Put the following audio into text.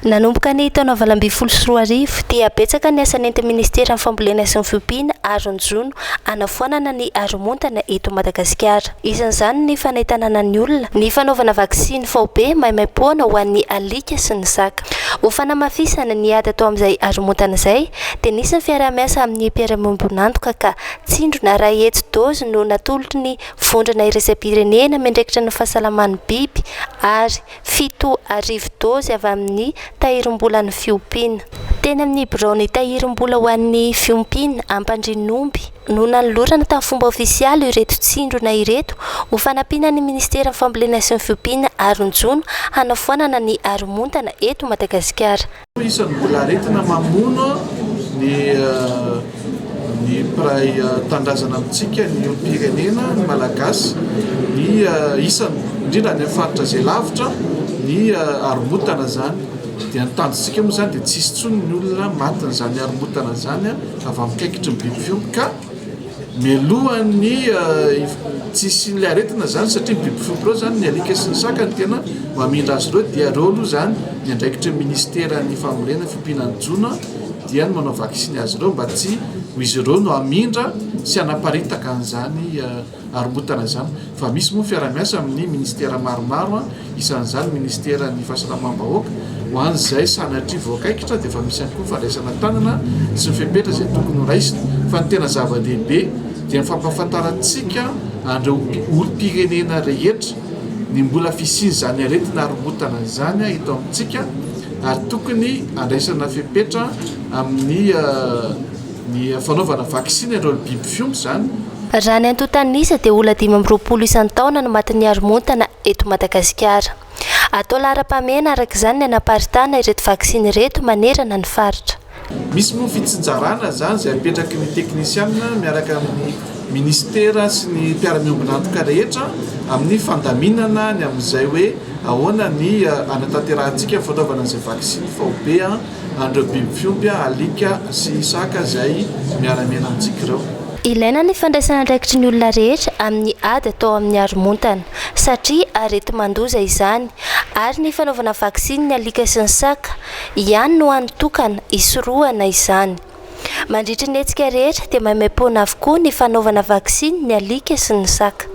Nanomboka ny taona 2018 dia betsaka ny asa nentin'ny Ministeran'ny Fambolena sy ny Fiompiana ary ny Jono hanafoanana ny haromontana eto Madagasikara. Isan'izany ny fanentanana ny olona, ny fanaovana vaksiny faobe maimaimpoana ho an'ny alika sy ny saka. Ho fanamafisana ny ady atao amin'izay haromontana izay dia nisy ny fiaraha-miasa amin'ny mpiara-miombon'antoka ka tsindrona 100 dôzy no natolotry ny Vondrona iraisam-pirenena miandraikitra ny fahasalaman'ny biby ary 7000 dôzy avy amin'ny tahirim-bolan'ny fiompiana. Teny amin'ny biraon'ny tahirim-bola ho an'ny fiompiana Ampandrianomby no nanolorana tamin'ny fomba ofisialy ireto tsindrona ireto ho fanampiana ny minisiteran'ny Fambolena sy ny Fiompiana ary ny Jono hanafoanana ny haromontana eto Madagasikara. Isan'ny mbola aretina mamono ny ny mpiray tanindrazana amintsika, ny olom-pirenena, ny Malagasy, ny isany, indrindra any amin'ny faritra izay lavitra ny haromotana izany. Dia ny tanjontsika moa izany dia tsy hisy intsony ny olona matin'izany haromotana izany avy amin'ny kaikitry ny biby fiompy ka mialohan'ny tsy hisian'ilay aretina izany satria ny biby fiompy ireo izany, ny alika sy ny saka no tena mamindra azy ireo dia ireo aloha izany ny andraikitry ny ministeran'ny fambolena, fiompiana ny jono dia ny manao vaksiny azy ireo mba tsy ho izy ireo no hamindra sy hanaparitaka an'izany haromontana izany fa misy moa fiara-miasa amin'ny ministera maromaro isan'izany ministeran'ny fahasalamam-bahoaka ho an'izay sanatria voakaikitra dia efa misy ihany koa fandraisana tanana sy ny fepetra izay tokony ho raisina fa ny tena zava-dehibe dia ny fampahafantarantsika an'ireo olom-pirenena rehetra ny mbola fisian'izany aretina haromontana izany eto amintsika ary tokony handraisana fepetra amin'ny ny fanaovana vaksiny ireo biby fiompy izany. Raha ny antontan'isa dia olona 25 isan-taona no matin'ny haromontana eto Madagasikara. Atao laharam-pahamehana araka izany ny hanaparitahana ireto vaksiny ireto manerana ny faritra. Misy moa ny fitsinjarana izany izay apetraky ny teknisianina miaraka amin'ny minisitera sy ny mpiara-miombon'antoka rehetra amin'ny fandaminana ny amin'izay hoe ahoana ny hanatanterahantsika ny fanaovana an'izay vaksiny faobe an'ireo biby fiompy, alika sy saka izay miara-miaina amintsika ireo. Ilaina ny fandraisana andraikitry ny olona rehetra amin'ny ady atao amin'ny haromontana, satria areti-mandoza izany, ary ny fanaovana vaksiny ny alika sy ny saka ihany no hany tokana hisorohana izany. Mandritra ny hetsika rehetra dia maimaimpoana avokoa ny fanaovana vaksiny ny alika sy ny saka.